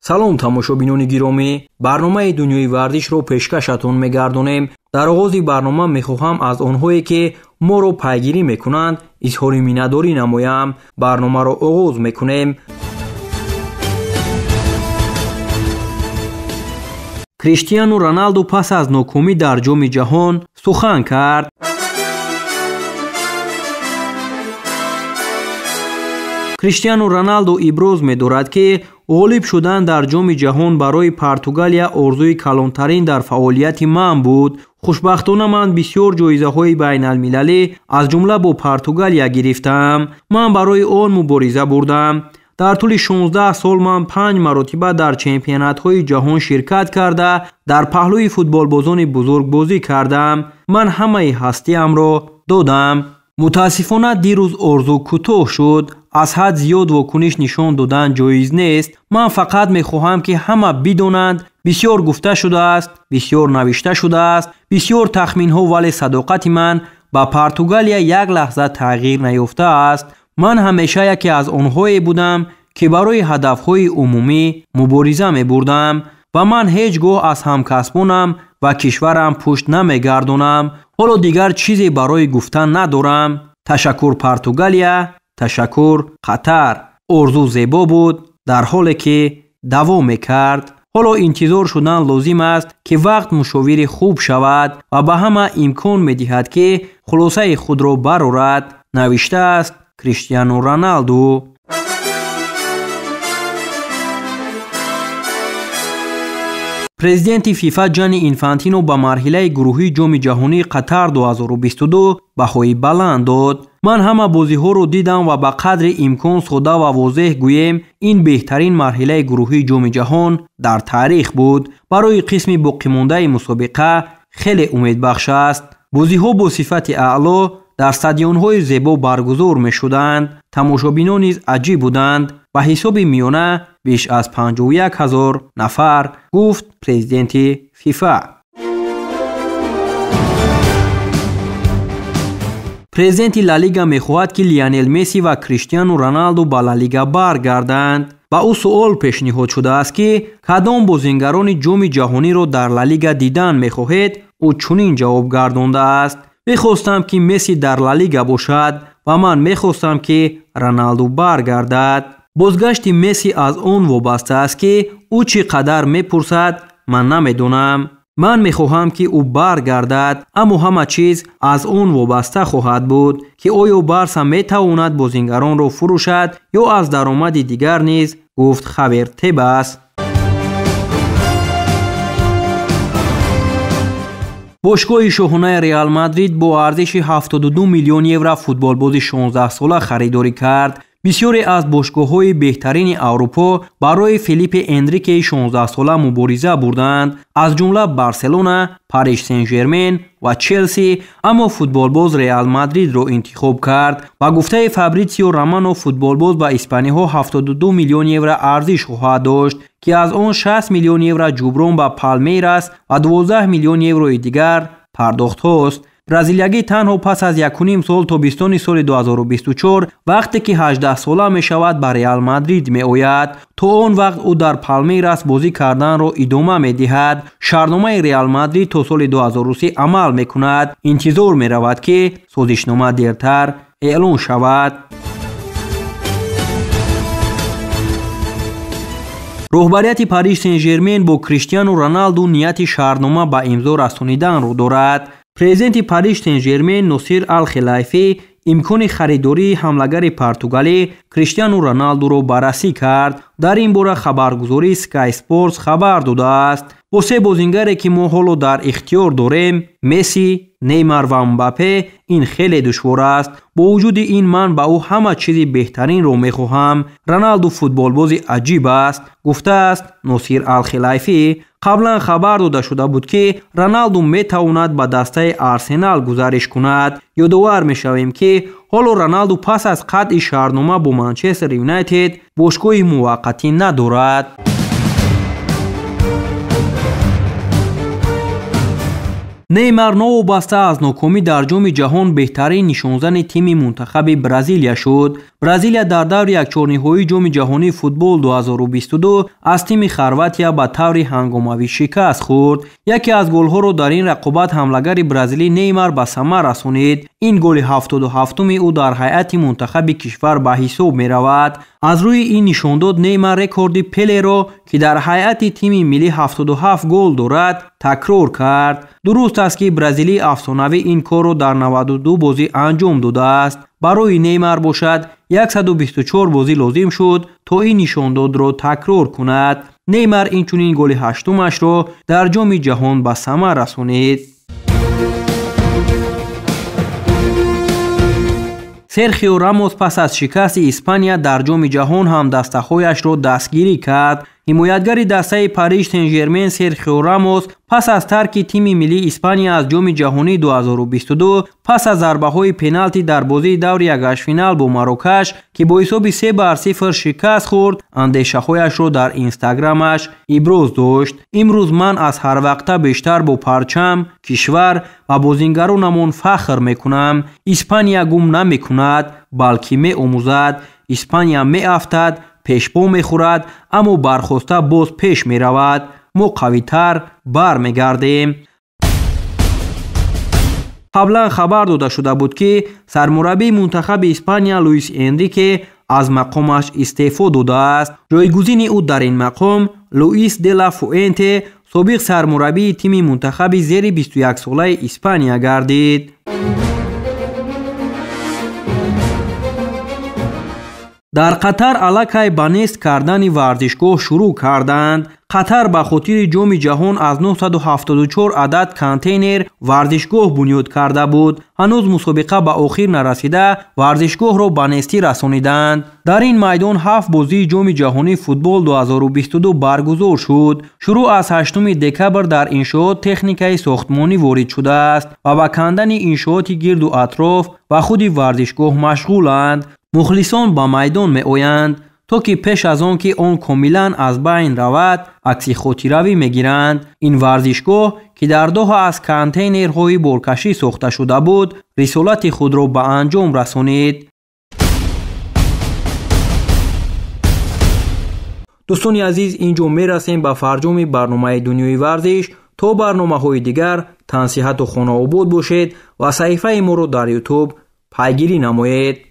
Салом тамошобинони гиромӣ, барномаи дунёи варзишро пешкашатон мегардонем. Дар оғози барнома мехоҳам аз онҳое ки моро пайгирӣ мекунанд изҳори миннатдорӣ намоям. Барномаро оғоз мекунем. Криштиану Роналду пас аз нокомӣ дар Ҷоми ҷаҳон сухан кард. Криштиану Роналду иброз медорад, ки ғолиб шудан дар Ҷоми ҷаҳон барои Португалия орзуи калонтарин дар фаъолияти ман буд. Хушбахтона ман бисёр ҷоизаҳои байналмилалӣ аз ҷумла бо Португалия гирифтаам. Ман барои он мубориза бурдам. Дар тӯли 16 сол ман 5 маротиба дар чемпионатҳои ҷаҳон ширкат карда, дар паҳлӯи футболбозони бузург бозӣ кардам. Ман ҳамаи ҳастиамро додам. Мутаассифона дирӯз орзу кӯтоҳ шуд. Аз ҳад зиёд вокуниш нишон додан ҷоиз нест. Ман фақат мехоҳам, ки ҳама бидонанд, бисёр гуфта шудааст, бисёр навишта шудааст, бисёр тахминҳо, вале садоқати ман ба Португалия як лаҳза тағйир наёфтааст. Ман ҳамеша яке аз онҳое будам, ки барои ҳадафҳои умумӣ мубориза мебурдам ва ман ҳеҷ гоҳ аз ҳамкасбонам ва кишварам пушт намегардонам. Ҳоло дигар чизе барои гуфтан надорам. Ташаккур Португалия, ташаккур Қатар. Орзу зебо буд, дар ҳоле ки давом мекард. Ҳоло интизор шудан лозим аст, ки вақт мушовири хуб шавад ва ба ҳама имкон медиҳад, ки хулосаи худро барорад, навиштааст Криштиану Роналду. Президенти ФИФА Ҷани Инфантино ба марҳилаи гурӯҳии Ҷоми ҷаҳонии Қатар 2022 баҳои баланд дод. Ман ҳама бозиҳоро дидам ва ба қадри имкон сода ва возеҳ гӯем, ин беҳтарин марҳилаи гурӯҳии Ҷоми ҷаҳон дар таърих буд. Барои қисми боқимондаи мусобиқа хеле умедбахш аст. Бозиҳо бо сифати аъло дар стадионҳои зебо баргузор мешуданд. Тамошобинон низ аҷиб буданд. Ба ҳисоби миёна беш аз 51 ҳазор нафар, гуфт президенти ФИФА. Президенти Ла Лига мехоҳад, ки Лионел Месси ва Криштиану Роналду ба Ла Лига баргарданд. Ба ӯ суол пешниҳод шудааст, ки кадом бозингарони Ҷоми ҷаҳониро дар Ла Лига дидан мехоҳед? Ӯ чунин ҷавоб гардондааст: мехостам, ки Месси дар Ла Лига бошад ва ман мехостам, ки Роналду баргардад. Бозгашти Месси аз он вобаста аст, ки ӯ чӣ қадар мепурсад, ман намедонам. Ман мехоҳам, ки ӯ баргардад, аммо ҳама чиз аз он вобаста хоҳад буд, ки оё Барса метавонад бозингаронро фурӯшад ё аз даромади дигар низ, гуфт Хавер Тебас. Бошгоҳи шоҳонаи Реал Мадрид бо арзиши 72 миллион евро футболбози 16-сола харидорӣ кард. Бисёре аз бошгоҳҳои беҳтарини Аврупо барои Филиппе Энрикеи 16-сола мубориза бурданд, аз ҷумла Барселона, Париж Сен-Жермен ва Челси, аммо футболбоз Реал Мадридро интихоб кард. Ба гуфтаи Фабритсио Романо, футболбоз ба испаниҳо 72 миллион евро арзиш хоҳад дошт, ки аз он 6 миллион евро ҷуброн ба Палмейрас ва 12 миллион еврои дигар пардохтҳост. Бразилиягӣ танҳо пас аз 1,5 сол тобистони соли 2024, вақте ки 18-сола мешавад, ба Реал Мадрид меояд. То он вақт ӯ дар Палмейрас бозӣ карданро идома медиҳад. Шартномаи Реал Мадрид то соли 2030 амал мекунад. Интизор меравад, ки созишнома дертар эълон шавад. Роҳбарияти Париж Сен-Жермен бо Криштиану Роналду нияти шартнома ба имзо расониданро дорад. Президенти Париж Сен-Жермен Носир Ал-Хелайфи имкони харидории ҳамлагари португалӣ Криштиану Роналдуро баррасӣ кард. Дар ин бора хабаргузории Sky Sports хабар додааст. Бо се бозингаре, ки мо ҳоло дар ихтиёр дорем, Месси, Неймар ва Мбаппе, ин хеле душвор аст. Бо вуҷуди ин ман ба ӯ ҳама чизи беҳтаринро мехоҳам. Роналду футболбози аҷиб аст, гуфтааст Носир Ал-Хелайфи. Қаблан хабар дода шуда буд, ки Роналду метавонад ба дастаи Арсенал гузариш кунад. Ёдовар мешавем, ки ҳоло Роналду пас аз қатъи шартнома бо Манчестер Юнайтед бошгоҳи муваққатӣ надорад. Неймар новобаста аз нокомӣ дар Ҷоми ҷаҳон беҳтарин нишонзани тими мунтахаби Бразилия шуд. Бразилия дар даври якчорниҳоии Ҷоми ҷаҳонии футбол 2022 аз тими Хорватия ба таври ҳангомавӣ шикаст хӯрд. Яке аз голҳоро дар ин рақобат ҳамлагари бразилӣ Неймар ба самар расонид. Ин голи 77-уми ӯ дар ҳайати мунтахаби кишвар ба ҳисоб меравад. Аз рӯи ин нишондод Неймар рекорди Пелеро, ки дар ҳайати тими миллӣ 77 гол дорад, такрор кард. Дуруст аст, ки бразилии афсонавӣ ин корро дар 92 бозӣ анҷом додааст. Барои Неймар бошад 124 бозӣ лозим шуд, то ин нишондодро такрор кунад. Неймар инчунин голи ҳаштумашро дар Ҷоми ҷаҳон ба самар расонид. Серхио Рамос пас аз шикасти Испания дар Ҷоми ҷаҳон ҳам дастаҳояшро дастгирӣ кард. Ҳимоятгари дастаи Париж Сен-Жермен Серхио Рамос пас аз тарки тими миллии Испания аз Ҷоми ҷаҳонӣ 2022 пас аз зарбаҳои пеналти дар бозии даври якҳаштфинал бо Марокаш, ки бо ҳисоби 3-0 шикаст хӯрд, андешаҳояшро дар инстаграмаш иброз дошт. Имрӯз ман аз ҳар вақта бештар бо парчам, кишвар ва бозингаронамон фахр мекунам. Испания гум намекунад, балки меомӯзад. Испания меафтад, пешпо мехӯрад, аммо бархоста боз пеш меравад. Мо қавитар бармегардем. Қаблан хабар дода шуда буд, ки сармураббии мунтахаби Испания Луис Энрике аз мақомаш истеъфо додааст. Ҷойгузини ӯ дар ин мақом Луис де ла Фуэнте, собиқ сармураббии тими мунтахаби зери 21-солаи Испания гардид. Дар Қатар аллакай ба нест кардани варзишгоҳ шурӯъ карданд. Қатар ба хотири Ҷоми ҷаҳон аз 974 адад контейнер варзишгоҳ бунёд карда буд. Ҳанӯз мусобиқа ба охир нарасида варзишгоҳро ба нестӣ расониданд. Дар ин майдон 7 бозии Ҷоми ҷаҳонии футбол 2022 баргузор шуд. Шурӯъ аз 8 декабр дар иншоот техникаи сохтмонӣ ворид шудааст ва ба кандани иншооти гирду атроф ва худи варзишгоҳ машғуланд. Мухлисон ба майдон меоянд, то ки пеш аз он ки он комилан аз байн равад, акси хотиравӣ мегиранд. Ин варзишгоҳ, ки дар Доҳа аз контейнерҳои боркашӣ сохта шуда буд, рисолати худро ба анҷом расонид. Дӯстони азиз, ин ҷо мерасем ба фарҷоми барномаи Дунёи варзиш. То барномаҳои дигар тансиҳату хонаобод бошед ва саҳифаи моро дар Ютуб пайгирӣ намоед.